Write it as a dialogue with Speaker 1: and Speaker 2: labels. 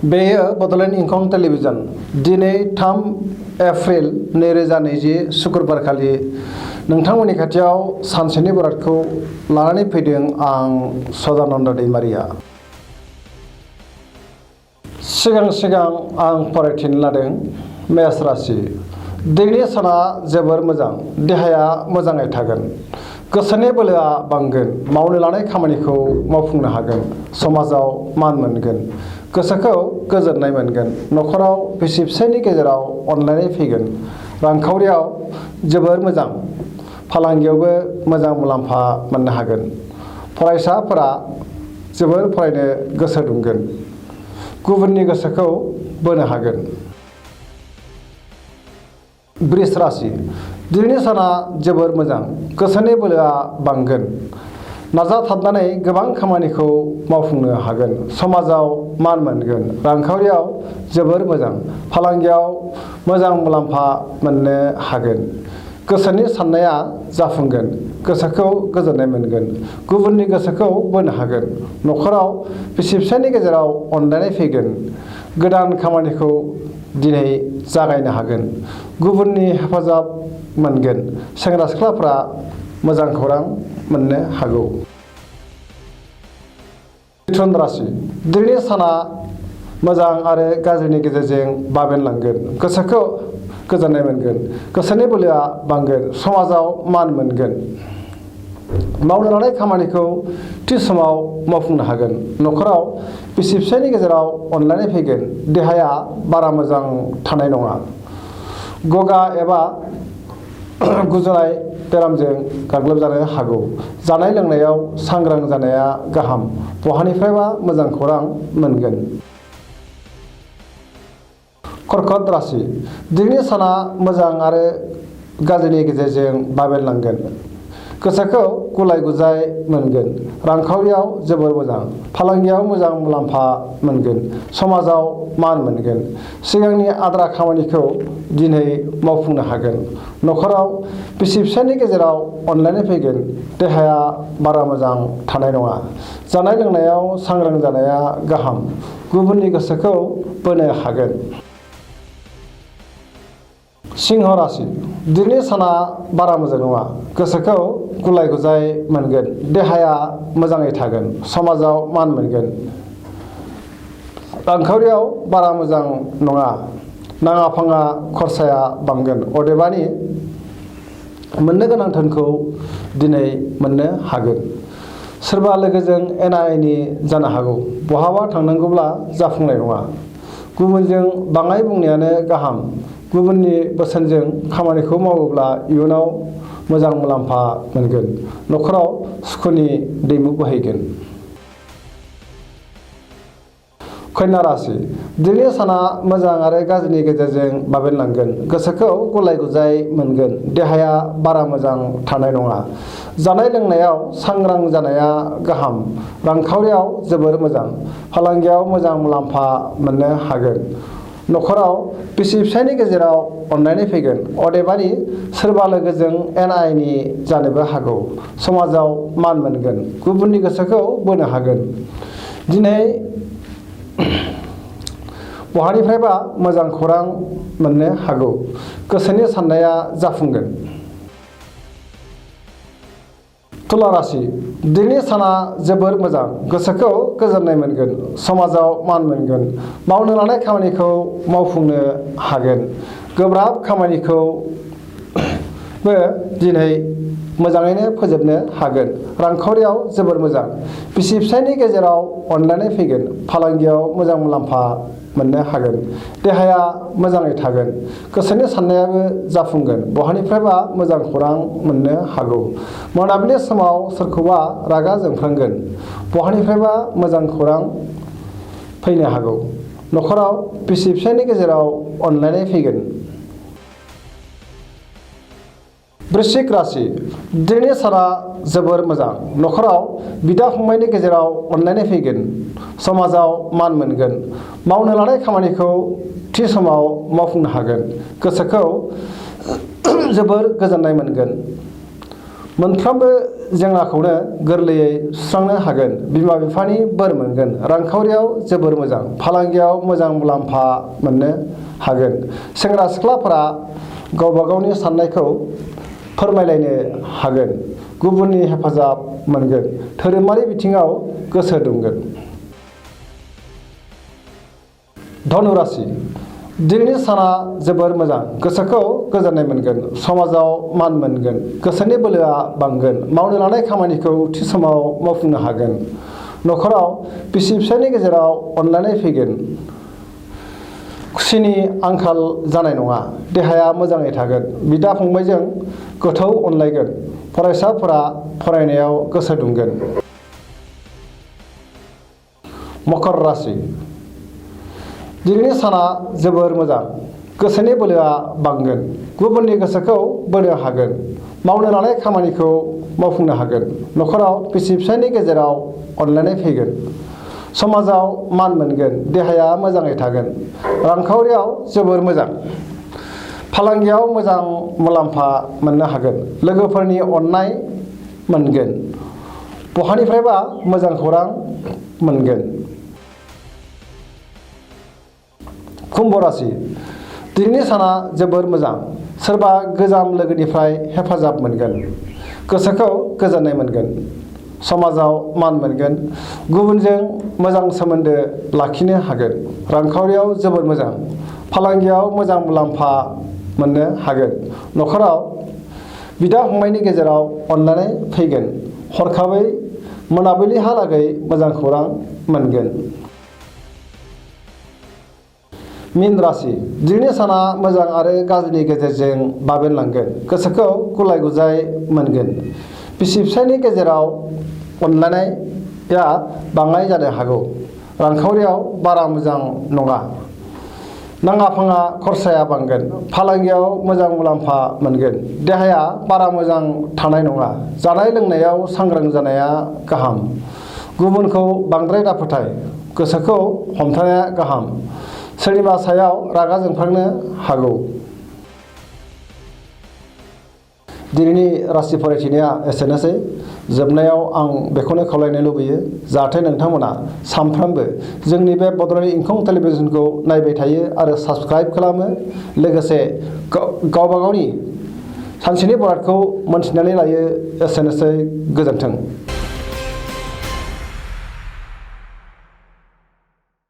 Speaker 1: बेयो बड'लेण्ड इंखं टेलिभिजन दिनै 3 एप्रिल 2020 शुक्रबारखालि नोंथांमोननि खाथियाव सानसेनि बरादखौ लानानै फैदों आं सदानन्द दैमारिया। सिगां आं फरायथिनो लादों मेष राशि। दिनैनि साना जोबोर मोजां, देहाया मोजाङै थागोन, गोसोनि बोलोआ बांगोन, मावनो लानाय खामानिखौ मावफुंनो हागोन, समाजाव मान मोनगोन, गोसोखौ गोजोननाय मोनगोन, न'खराव बिसि फिसायनि गेजेराव अनलायनाय फैगोन, रांखावरियाव जोबोर मोजां, फालांगियावबो मोजां मुलाम्फा मोननो हागोन, फरायसाफोरा जोबोर फरायनो गोसो दुंगोन, गुबुननि गोसोखौ बोनो हागोन। वृष राशि। दिनैनि साना जोबोर मोजां, गोसोनि बोलोआ बांगोन, नाजाथाबनानै गोबां खामानिखौ मावफुंनो हागोन, समाजाव मान मोनगोन, रांखावरियाव जोबोर मोजां, फालांगियाव मोजां मुलाम्फा मोननो हागोन, गोसोनि साननाया जाफुंगोन, गोसोखौ गोजोननाय मोनगोन, गुबुननि गोसोखौ बोनो हागोन, न'खराव बिसि फिसायनि गेजेराव अनलायनाय फैगोन, गोदान खामानिखौ दिनै जागायनो हागोन, गुबुननि हेफाजाब मोनगोन, सेंग्रा सिख्लाफ्रा मोजां खौरां मोननो हागौ। मिथुन राशि। दिनैनि साना मोजां आरो गाज्रिनि गेजेरजों बाबेनलांगोन, गोसोखौ गोजोननाय मोनगोन, गोसोनि बोलोआ बांगोन, समाजाव मान मोनगोन, मावनो लानाय खामानिखौ थि समाव मावफुंनो हागोन, न'खराव बिसि फिसायनि गेजेराव अनलायनाय फैगोन, देहाया बारा मोजां थानाय नङा, गगा एबा गुजुनाय बेरामजों गाग्लोबजानो हागौ, जानाय लोंनायाव सांग्रां जानाया गाहाम, बहानिफ्रायबा मोजां खौरां मोनगोन। कर्कट राशि। दिनैनि साना मोजां आरो गाज्रिनि गेजेरजों बाबेनलांगोन, गोसोखौ गुलाय गुजाय मोनगोन, रांखावरियाव जोबोर मोजां, फालांगियाव मोजां मुलाम्फा मोनगोन, समाजाव मान मोनगोन, सिगांनि आद्रा खामानिखौ दिनै मावफुंनो हागोन, न'खराव बिसि फिसायनि गेजेराव अनलायनाय फैगोन, देहाया बारा मोजां थानाय नङा, जानाय लोंनायाव सांग्रां जानाया गाहाम, गुबुननि गोसोखौ बोनो हागोन। सिंह राशि। दिनैनि साना बारा मोजां नङा, गोसोखौ गुलाय गुजाय मोनगोन, देहाया मोजाङै थागोन, समाजाव मान मोनगोन, रांखावरियाव बारा मोजां नङा, नाङा फाङा खरसाया बांगोन, अदेबानि मोननो गोनां धोनखौ दिनै मोननो हागोन, सोरबा लोगोजों एना एनि जानो हागौ, बहाबा थांनांगौब्ला जाफुंनाय नङा, गुबुनजों बाङाय बुंनायानो गाहाम, गुबुननि बोसोनजों खामानिखौ मावोब्ला इयुनाव मोजां मुलाम्फा मोनगोन, न'खराव सुखुनि दैमु बोहैगोन। कन्या राशि। दिनैनि साना मोजां आरो गाज्रिनि गेजेरजों बाबेनलांगोन, गोसोखौ गुलाय गुजाय मोनगोन, देहाया बारा मोजां थानाय नङा, जानाय लोंनायाव सांग्रां जानाया गाहाम, रांखावरियाव जोबोर मोजां, फालांगियाव मोजां मुलाम्फा मोननो हागोन, न'खराव बिसि फिसायनि गेजेराव अनलायनाय फैगोन, अदेबानि सोरबा लोगोजों एना एनि जानोबो हागौ, समाजाव मान मोनगोन, गुबुननि गोसोखौ बोनो हागोन, दिनै बहानिफ्रायबा मोजां खौरां मोननो हागौ, गोसोनि साननाया जाफुंगोन। तुला राशि। दिनैनि साना जोबोर मोजां, गोसोखौ गोजोननाय मोनगोन, समाजाव मान मोनगोन, मावनो लानाय खामानिखौ मावफुंनो हागोन, गोब्राब खामानिखौबो दिनै मोजाङैनो फोजोबनो हागोन, रांखावरियाव जोबोर मोजां, बिसि फिसायनि गेजेराव अनलायनाय फैगोन, फालांगियाव मोजां मुलाम्फा मोननो हागोन, देहाया मोजाङै थागोन, गोसोनि साननायाबो जाफुंगोन, बहानिफ्रायबा मोजां खौरां मोननो हागौ, मोनाबिलि समाव सोरखौबा रागा जोंफ्लांगोन, बहानिफ्रायबा मोजां खौरां फैनो हागौ, न'खराव बिसि फिसायनि गेजेराव अनलायनाय फैगोन। वृश्चिक राशि। दिनैनि साना जोबोर मोजां, न'खराव बिदा फंबायनि गेजेराव अनलायनाय फैगोन, समाजाव मान मोनगोन, मावनो लानाय खामानिखौ थि समाव मावफुंनो हागोन, गोसोखौ जोबोर गोजोननाय मोनगोन, मोनफ्रोमबो जेंनाखौनो गोरलैयै सुस्रांनो हागोन। बिमा बिफानि बोर मोनगोन। रांखावरियाव जोबोर मोजां। फालांगियाव मोजां मुलाम्फा मोननो हागोन। सेंग्रा सिख्लाफोरा गावबा गावनि साननायखौ फोरमायलायनो हागोन। गुबुननि हेफाजाब मोनगोन। धोरोमारि बिथिङाव गोसो दुंगोन। धनु राशि दिनैनि साना जोबोर मोजां। गोसोखौ गोजोननाय मोनगोन। समाजाव मान मोनगोन। गोसोनि बोलोआ बांगोन। मावनो लानाय खामानिखौ थि समाव मावफुंनो हागोन। न'खराव बिसि फिसायनि गेजेराव अनलायनाय फैगोन। खुसिनि आंखाल जानाय नङा। देहाया मोजाङै थागोन। बिदा फंबायजों गोथौ अनलायगोन। फरायसाफोरा फरायनायाव गोसो दुंगोन। मकर राशि दिनैनि साना जोबोर मोजां। गोसोनि बोलोआ बांगोन। गुबुननि गोसोखौ बोनो हागोन। मावनो लानाय खामानिखौ मावफुंनो हागोन। न'खराव बिसि फिसायनि गेजेराव अनलायनाय फैगोन। समाजाव मान मोनगोन। देहाया मोजाङै थागोन। रांखावरियाव जोबोर मोजां। फालांगियाव मोजां मुलाम्फा मोननो हागोन। लोगोफोरनि अननाय मोनगोन। बहानिफ्रायबा मोजां खौरां मोनगोन। कुम्भ राशि दिनैनि साना जोबोर मोजां। सोरबा गोजाम लोगोनिफ्राय हेफाजाब मोनगोन। गोसोखौ गोजोननाय मोनगोन। समाजाव मान मोनगोन। गुबुनजों मोजां सोमोन्दो लाखिनो हागोन। रांखावरियाव जोबोर मोजां। फालांगियाव मोजां मुलाम्फा मोननो हागोन। न'खराव बिदा फंबायनि गेजेराव अनलायनाय फैगोन। हरखाबै मोनाबिलिहालागै मोजां खौरां मोनगोन। मीन राशि दिनैनि साना मोजां आरो गाज्रिनि गेजेरजों बाबेनलांगोन। गोसोखौ गुलाय गुजाय मोनगोन। बिसि फिसायनि गेजेराव अनलायनाया बाङाय जानो हागौ। रांखावरियाव बारा मोजां नङा। नाङा फाङा खरसाया बांगोन। फालांगियाव मोजां मुलाम्फा मोनगोन। देहाया बारा मोजां थानाय नङा। जानाय लोंनायाव सांग्रां जानाया गाहाम। गुबुनखौ बांद्राय दाफोथाय। गोसोखौ हमथानाया गाहाम। सोरनिबा सायाव रागा जोंफ्लांनो हागौ। दिनैनि राशि फरायथिनाया एसेनोसै। जोबनायाव आं बेखौनो खावलायनो लुबैयो जाहाथे नोंथांमोना सानफ्रोमबो जोंनि बे बड'लेण्ड इंखं टेलिभिजनखौ नायबाय थायो आरो साबस्क्राइब खालामो। लोगोसे गावबा गावनि सानसेनि बरादखौ मोनथिनानै लायो। एसेनोसै। गोजोन्थों।